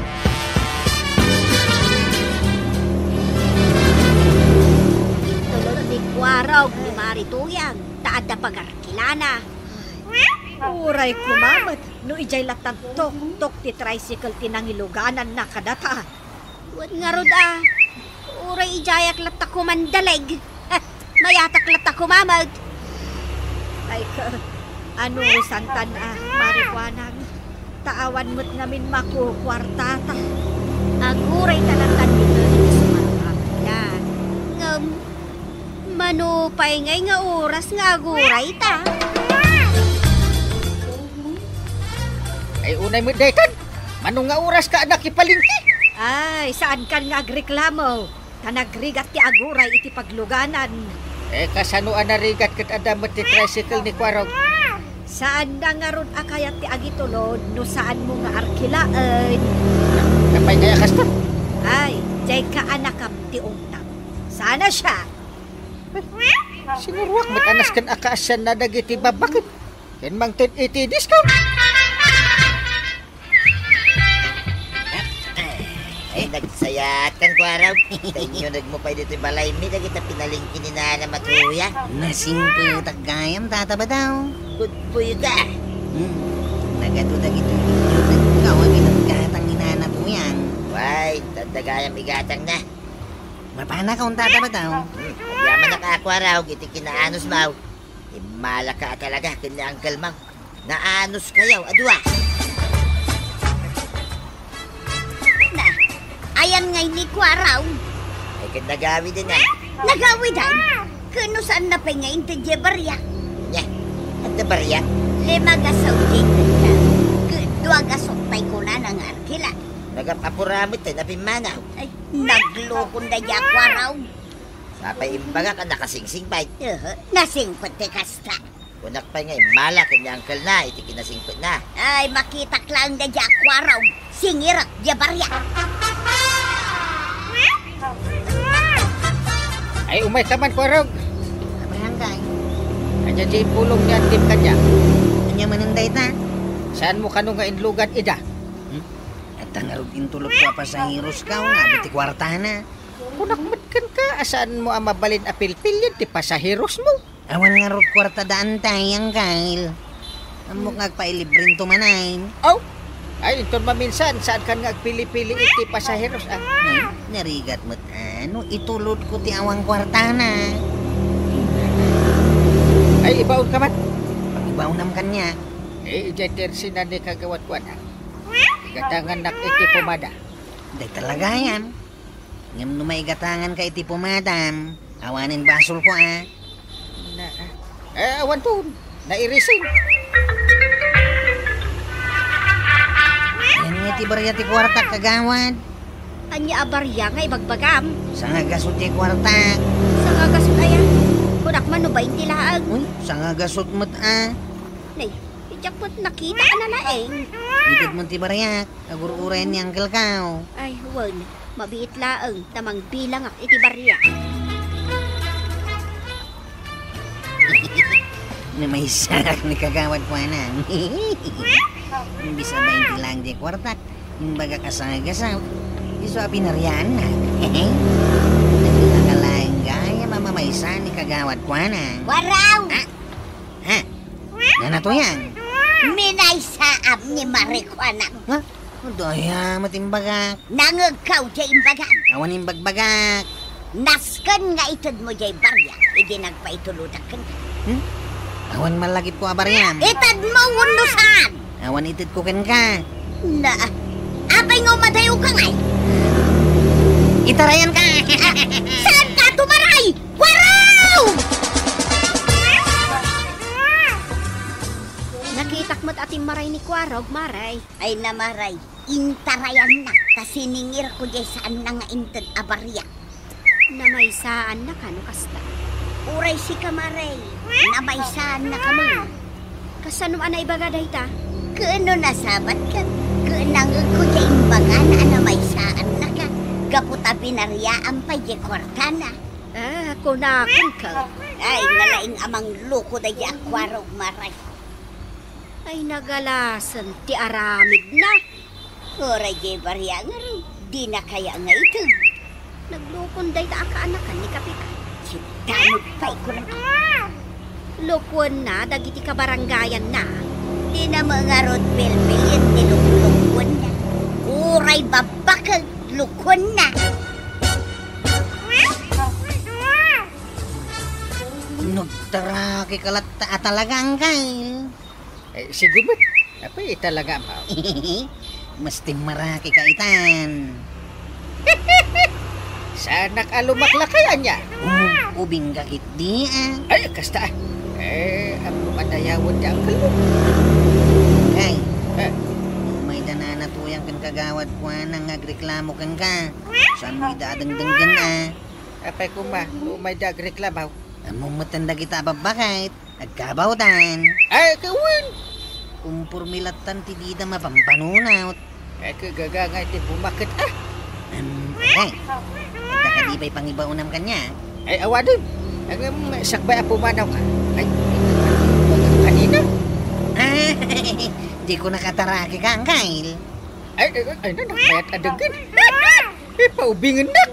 Itulod ni Kuarog ni Mari Tuyang, ta adda pagarkilana. Uray koma met no idiay lattan tuktok ti tricycle ti nangilugananna kadata. Wen ngarud a, uray idiayak latta koman daleg. Eh, mayatak latta koma met. Ay, ka, ano, santan a, Mari Kuanang, ta awan met ngamin makukuartata. Agurayta latta ditoy iti sumarang a pila. Ngem, mano pay ngay nga oras nga agurayta? Ay, unay met daytan. Mano nga oras ka a nakipalengke? Ay, saankan nga agreklamo, ta nagrigat ti aguray iti pagluganan. Eh, kasano a narigat ket adda met ti tricycle ni Kuarog? Saanda ngarud a kayat ti agitulod no saanmo nga arkilaen. Apay ngay a kasta? Ay, diay kaanakam ti ungtam. Sana siya. Sinuruak met a nasken a kaasianna dagiti babbaket ken mangted iti discount. Ay, nagsayaakan, Kuarog. Ta inyunegmo pay ditoy balaymi dagita pinalengke ni Nana Matuya. Nasingpetak gayam, Tata Badaw. Good for you da. Hmm. Nagadu dagitoy inyunegko a ginatgatang ni Nana Tuyang. Way, adda gayam igatangna. Mapanakon, Tata Badaw. Hmm. Agyamanak a, Kuarog, iti kinaanusmo. Immalaka a talaga ken ni Uncle Mang. Naanuskayo a dua. Na, ayan ngay ni Kuarog. Ay, ket nagawidan a. Nagawidan? Ken no saanna pay nga inted diay bariak? Nia, adda bariak? Lima gasut diay tenda. Ket dua gasut pay kunana nga arkila. Nagap-apura met ti napimmanaw. Ay, naglokon daydiay a Kuarog. Sapay imbagak a nakasingsing pay. Aha, nasingpet ti kasta. Kunak pay nga immala ken ni Uncle na iti kinasingpetna. Ay, makitak laeng daydiay a Kuarog. Singirek diay bariak. Ay, umayka man, Kuarog. Apay ngay? Ania diay impulong ni Antim kaniak? Ania manen dayta? Saanmo kano nga inlugan ida? Hmm? Adda ngarud intulodko a pasaheros, kunak, nga adu ti kuartana. Kunak met kenka a saanmo a mabalin a pilpilien ti pasaherosmo? Awan ngarud kuarta da antay, Uncle. Ammok nga agpailibrento manen. Aw! Ay, inton maminsan, saankan nga agpili-pili iti pasaheros, a? Hmm, narigat met, a, no itulodko ti awan kuartana. Ay, ibaonka man. Ibaonam kaniak. Eh, idiay tersinan ni Kagawad Kuana. Gatangannak iti pomada. Dayta la gayam. Ngem no maigatanganka iti pomadam, awanen basolko, a. Na, eh, awan ton. Nairisin. Ania ti bariak ti kuartak, Kagawad? Ania a bariak nga ibagbagam? Sangagasut ti kuartak. Sangagasut aya? Kunak man no baynte laeng. Uy, sangagasut met, a. Nay, idiak met nakita a nalaeng. Ited met ti bariak. Agur-uray ni Uncle ko. Ay, wen, mabiit laeng ta mangbilangak iti bariak. Namaysaak ni Kagawad Kuana. Imbes a baynte laeng diay kuartak, imbagak a sangagasut. Isu a pinariannak. Nagdakkel laeng gayam a mamaysa ni Kagawad Kuana. Waraw! A? Ha? Nana Tuyang? Minaysaam ni Mari Kuana. Ha? Adu aya met imbagak? Nangegkaw diay imbagam. Awan imbagbagak. Nasken nga itedmo diay bariak. Di nagpaituludak kenka. Hmm? Awan malagipko a bariam. Itedmo wenno saan? Awan itedko kenka. Na, apay nga umadayoka ngay? Itarayanka. Ah, saanka tumaray? Kuarog! Nakitak met a timmaray ni Kuarog, Mare. Ay na, Mare, intarayannak ta siningirko diay saanna nga inted a bariak. Namaysaannaka no kasta. Uray sika, Mare, namaysaannaka met. Kasano a naibaga dayta? Ken no nasabatkan, ket nangegko diay imbagana a namaysaannaka, gapu ta binariaam pay diay kuartana. Ah, kunakenka. Ay, nalaing a mangloko daydiay a Kuarog, Mare. Ay, nagalasen ti aramidna. Uray diay bariak ngarud, dina kaya nga iteg. Naglokon dayta a kaanakan ni Kapitan. Sitano pay kunam. Lokuenna dagiti kabarangayanna. Dina met ngarud pilpilien ti luklokuenna. Uray babbakeg, lokuenna. Nagtaraki ka latta a talaga, Angkel. Eh, sige met. Apay, italagam, haw. Mas timmaraki ka itan. Saanak a lumaklakay, ania? Um, ubing ka ketdi, ah. Ay, kasta, ah. Eh, ammo a dayawen ti angkelmo. Kay, eh, mayda nanatuyang ken kagawad kuana nga agreklamo kenka. Saan mo ida adengdenggen, ah? Apay koma, no mayda agreklamo. Ammo metten dagita a babbaket. Agkabawtan. Ay, kawen! Kumporme lattan ti dida mapampanunot. Ay, kagaga nga iti bumaket, ah! Em, okay. Adda kadi pay pangibaonam kaniak? Ay, awanen. Ngem, sakbay a pumanaw ka. Ay, kanina? Ah, di ko nakataraki ka, Angkel. Ay, ay, ay, na, nagbayat a dagit. Ipaubingennak.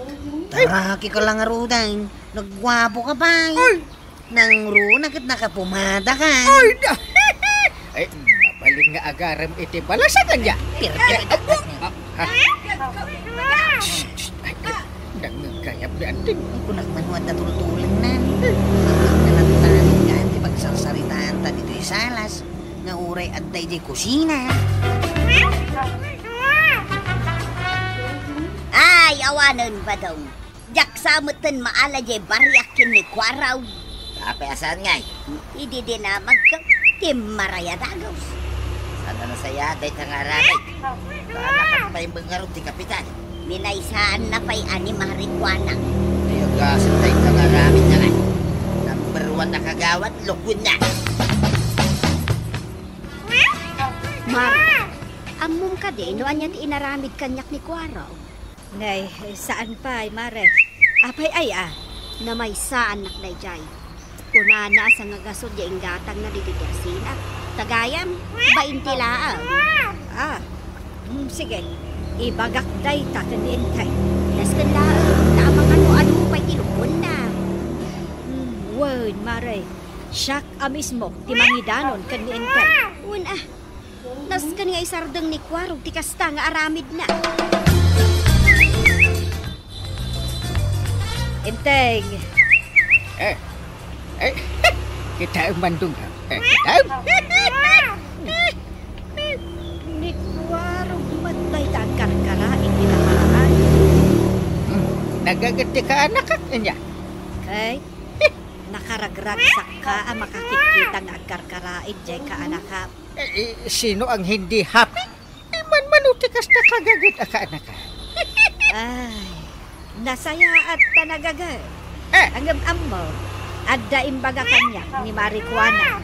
Taraki ka lang, Rudan. Nagguapo ka pay. Ay, Nang runa ket nakapumada ka. Ay, da! Ay, mabalin nga agarem iti balasang ania. Pirti. Ay, apo! Ah, ha? Shh, shh, ay, nangngegayab ni Anting. Kunak man, wadda tultulengnan. Nalagtagan ti pagsarsaritaanta ditoy salas nga uray adda idiay kusina. Ay, awanen, Badong. Diak sa metten maala diay bariak ken ni Kuarog. Apay a saan ngay? Idi dinamagko, timmaray a dagus. Saan a nasayaat dayta nga aramid? Kaanakan pay met ngarud ti kapitan. Minaysaanna pay a ni Mari Kuana. Ay, agasat dayta nga aramid ngay. Number one a kagawad, lokuenna. Mari, ammom kadi no ania ti inaramid kaniak ni Kuarog? Nay, saan pay, Mare. Apay aya? Namaysaannak daydiay. Kunana a sangagasut diay inggatangna ditoy kursinak. Ta gayam, bainti laeng. Ah, mm, sige. Ibagak dayta ken ni Enteng. Nasken laeng, ta amangan no adu pay ti lokuenna. Mm, wen, Mare. Siak a mismo ti mangidanon ken ni Enteng. Wen a. Nasken nga isardeng ni Kuarog ti kasta nga aramidna. Enteng. Eh, eh, kitaem, Mandung. Eh, kitaem. Ni Kuarog met dayta agkarkaraig ti naparaan. Hmm, nagaget ti kaanakak, ania? Kay, nakaragragsakka a makakitkita nga agkarkaraig diay kaanakak. Eh, eh, sino ang hindi happy? Eh, manmano ti kasta kagaget a kaanaka? Ay, nasayaat ta nagaget. Eh. Ngem ammo, adda imbaga kaniak ni Mari Kuana.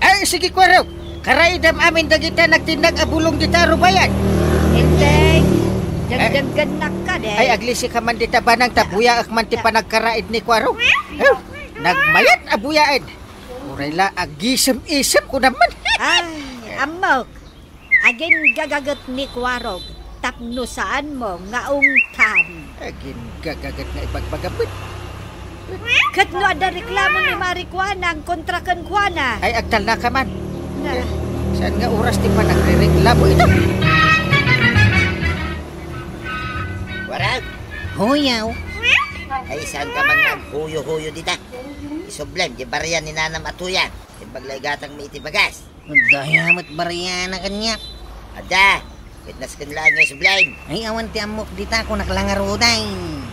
Ay, sige, Kuarog. Karaidam amin dagita nagtinnag a bulong dita rubayan. Enteng, eh, dengdenggennak kadi. Ay, aglisi ka man dita banang ta buyaek man ti panagkaraid ni Kuarog. Eh, nagmayat a buyaen. Uray la agisem-isem ko naman. Ay, ammok. Agingagaget ni Kuarog tapno saanmo nga ungtan. Agingagaget nga ibagbagam met. Ket no adda reklamo ni Mari Kuana kontra kenkuana. Ay, agtalna ka man. Na. Eh, saan nga oras ti panagrereklamo ita? Kuarog! Huyaw! Ay, saan ka man naghuyo-huyo dita? Isublem, di barian ni nanam a tuyang. Imbag la igatangmi iti bagas. Adda met bariana kaniak. Adda, ket nasken laeng nga isublem. Ay, awan ti ammok dita, kunak la ngarud ay.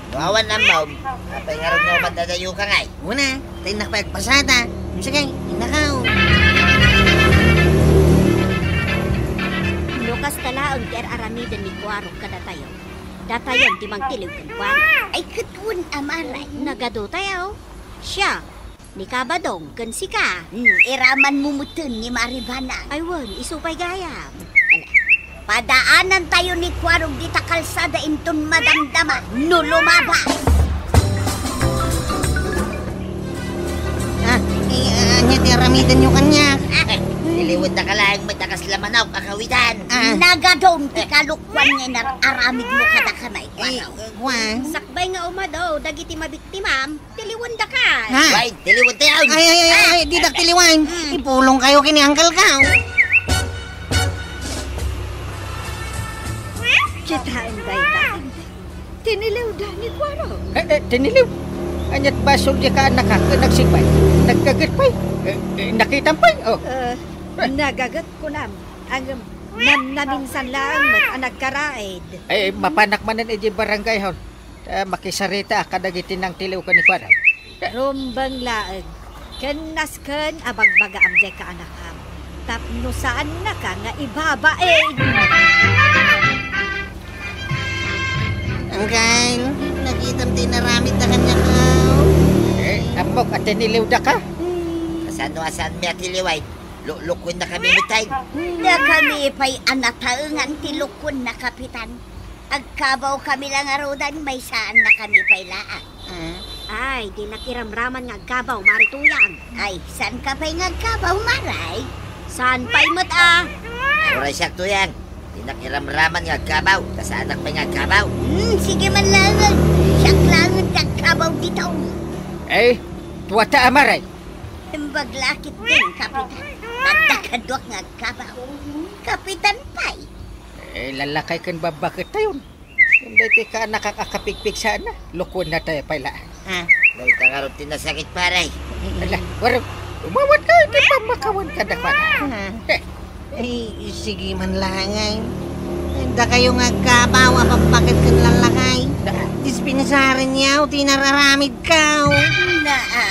No awan ammom, apay ngarud nga umadadayo ka ngay? Wen a, ta innak pay agpasada. Sige, innakaw. No kasta laeng ti ar-aramiden ni Kuarog kadatayo, datayon ti mangtiliw kenkuana. Ay, ket wen a, Maray. Nagadu tayo. Siak, ni Kabadong ken sika. Hmm, iramanmo metten ni Maribanang. Ay wen, isu pay gayam. Ala, padaanantayo ni Kuarog dita kalsada inton madamdama no lumabas. Ah, eh, ah, ania ti aramidenyo kaniak? Tiliwendaka laeng met a kasla manok a kawitan. Ah. Nagadum ti kalukuan nga inar-aramidmo kadakami, Kuarog. Eh, Kuan. Sakbay nga umadu dagiti mabiktimam, tiliwendaka. Ha? Way, tiliwentayon. Ay, ay, ay, ay, didak tiliwan. Mm. Ipulongkayo ken ni uncle-ko. Kitaem dayta, Inday. Tiniliwda ni Kuarog. Eh, eh, tiniliw? Aniat basol diay kaanakak ket nagsigbay? Naggaget pay? Eh, eh, nakitam pay? Oh. Eh, nagaget kunam. Ngem, nam-, naminsan laeng met a nagkaraid. Eh, mapanak manen idiay barangay, hon. Ta makisaritaak kadagiti nangtiliw ken ni Kuarog. Rumbeng laeng, ken nasken a bagbagaam diay kaanakam tapno saannaka nga ibabain. Uncle, nakitam ti inaramidda kaniak, aw? Eh, ammok a tiniliwdaka? Hmm. Kasano a saanmi a tiliwen? Lu-, lukuennakami met ay. Dakami pay a nataengan ti lukuenna, Kapitan. Agkabawkami la ngaruden, maysaannakami pay laeng. Ah. Ay, dinak iramraman nga agkabaw, Mari Tuyang. Ay, saanka pay nga agkabaw, Maray? Saan pay met a? Uray siak, Tuyang. Dinak iramraman nga agkabaw, ta saanak pay nga agkabaw. Hmm, sige man laeng. Siak laeng ti agkabaw ditoy. Eh, tua ta a, Maray. Imbag la ketdin, Kapitan. Adda kaduak nga agkabaw. Kapitan pay. Eh, lallakay ken babbakettayon. Ngem daytoy kaanakak a kapigpigsaanna, lukuennatayo pay la. Ah. Dayta ngarud ti nasakit, pare. Ala, warem, umawat ka, ti pammakawan kadakuada. Ah. Eh, Ay, sige man laeng ay. Dakayo nga agkabaw a babbaket ken lallakay. Dispensarenyo ti inararamidko. Naa.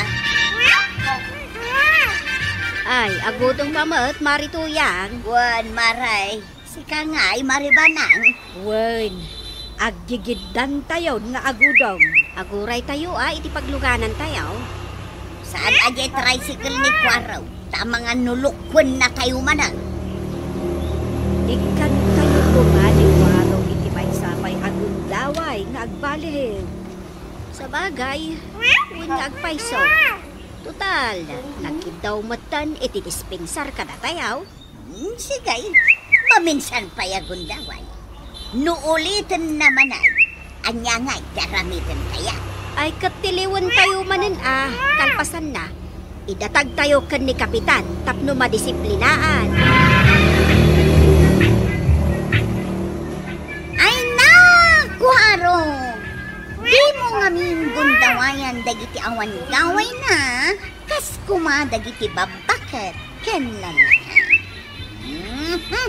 Ay, agudongka met, Mari Tuyang. Wen, Maray. Sika ngay, Mari Banang. Wen, aggigiddantayon nga agudong. Aguraytayo a iti pagluganantayo. Saan a diay tricycle ni Kuarog, ta amangan no lukuennatayo manen. Ikkantayo koma ni Kuarog iti maysa pay a gundaway nga agbaliw. Sabagay, wen nga agpayso. Total, nagkiddaw metten iti dispensar kadatayo. Hmm, sige. Maminsan pay a gundaway. No ulitenna manen, ania ngay ti aramiden kaya? Ay, ket tiliwentayo manen a, kalpasanna, idatagtayo ken ni Kapitan tapno madisiplinaan. Ay, naku, Aro! Dimo ngamin gundawayan dagiti awan gawayna, kas koma dagiti babbaket ken lallakay. Mhm.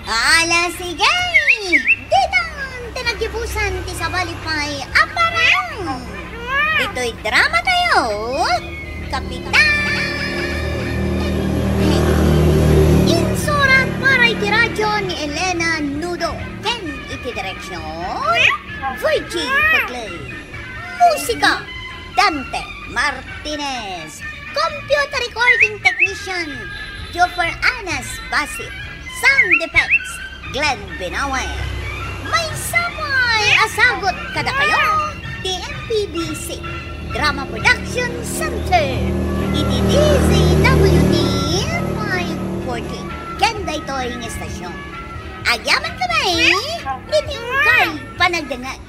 Ala, sige! Ditan ti naggibusan ti sabali pay a parang! Ditoy dramatayo, Kapitan! Insurat para iti radyo ni Elena Nudo ken iti direksyon, Virgie Peclay. Musika, Dante Martinez. Computer recording technician, Joffer Anas Basit. Sound effects, Glenn Binawe. Maysa pay a sagut kadakayo ti M P B C Drama Production Center iti D Z W T five forty. Ken daytoy nga estasyon. Agyaman kami iti inkay panagdengngeg.